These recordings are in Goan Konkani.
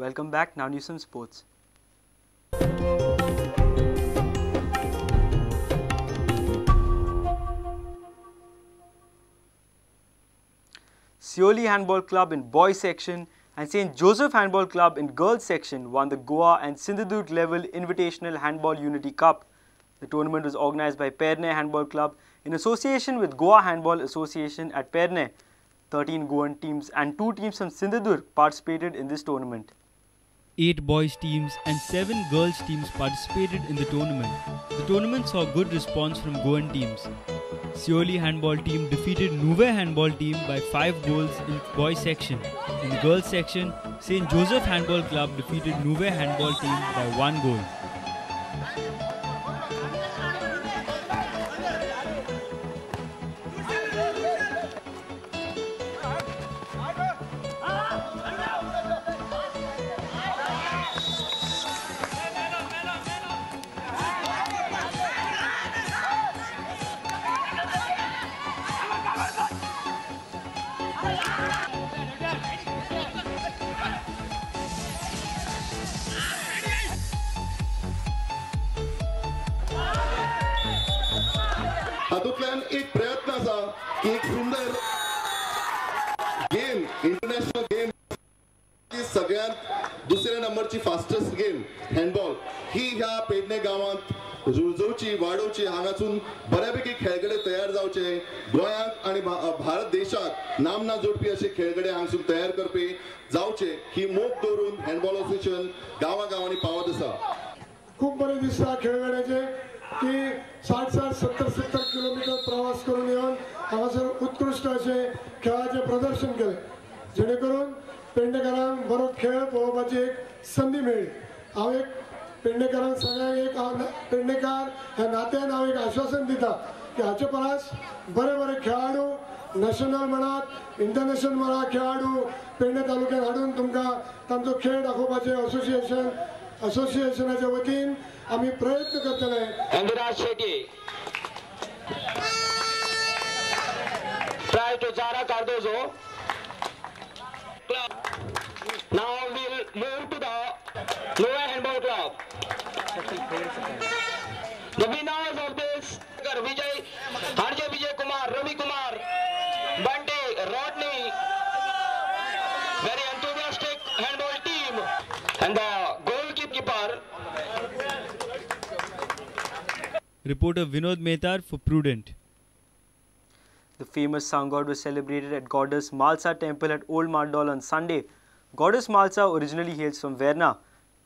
Welcome back. Now news from sports. Siolim Handball Club in boys section and St. Joseph Handball Club in girls section won the Goa and Sindhudurg level Invitational Handball Unity Cup. The tournament was organized by Pernem Handball Club in association with Goa Handball Association at Pernem. 13 Goan teams and 2 teams from Sindhudurg participated in this tournament. 8 boys teams and 7 girls teams participated in the tournament. The tournament saw good response from Goan teams. Siolim Handball team defeated Nuvem Handball team by 5 goals in boys section. In the girls section, St. Joseph Handball Club defeated Nuvem Handball team by 1 goal. हातूंतल्यान एक प्रयत्न आसा की एक सुंदर गेम, इंटरनॅशनल गेम, सगळ्यांत दुसऱ्या नंबरची फास्टेस्ट गेम हँडबॉल ही ह्या पेडणे गांवांत रुजोवची, वाडोवची. हांगासून बऱ्यापैकी खेळगडे तयार जावचे, गोंयांत आनी भारत देशाक नामना जोडपी असे खेळगडे हांगसून तयार करपी जावचे ही मोख दवरून हँडबॉल असोसिएशन गांवागांवांनी पावत आसा. खूब बरें दिसता खेळगड्याचे की 60-60, 70-70 किलोमीटर प्रवास करून येवन हांगासर उत्कृश्ट अशें खेळाचें प्रदर्शन केलें, जेणे करून पेडणेकारांक बरो खेळ पळोवपाची एक संदी मेळ्ळी. हांव एक पेडणेकारांक सगळ्यांक एक हांव पेडणेकार ह्या नात्यान हांव एक आश्वासन दिता की हाचे परस बरे बरे खेळाडू नॅशनल म्हणात, इंटरनॅशनल म्हणात खेळाडू पेडणे तालुक्यात हाडून तुमकां तांचो खेळ दाखोवपाचें असोसिएशनाच्या वतीन आमी प्रयत्न करतले. Anurag Shetty try to Zara Cardozo. Now we'll move to the Nuvem Handball Club. The winners of this Vijay, Harjay Vijay Kumar, Ravi Kumar, Bunty, Rodney, very enthusiastic handball team, and the goalkeeper. Reporter Vinod Mehtar for Prudent. The famous Sangod was celebrated at Goddess Malsa Temple at Old Mardol on Sunday. Goddess Malsa originally hails from Verna.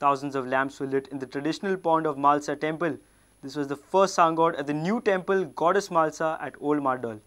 Thousands of lamps were lit in the traditional pond of Malsa Temple. This was the first Sangod at the new temple, Goddess Malsa at Old Mardol.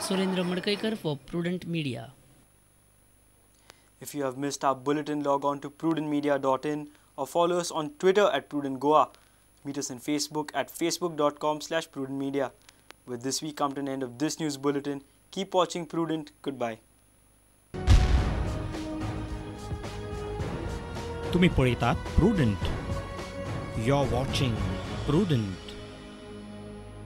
Surendra Madkaikar for Prudent Media. If you have missed our bulletin, log on to prudentmedia.in or follow us on Twitter at Prudent Goa. Meet us on Facebook at facebook.com/prudentmedia. With this, we come to an end of this news bulletin. Keep watching Prudent. Goodbye. तुम्ही पळयतात Prudent. You're watching Prudent.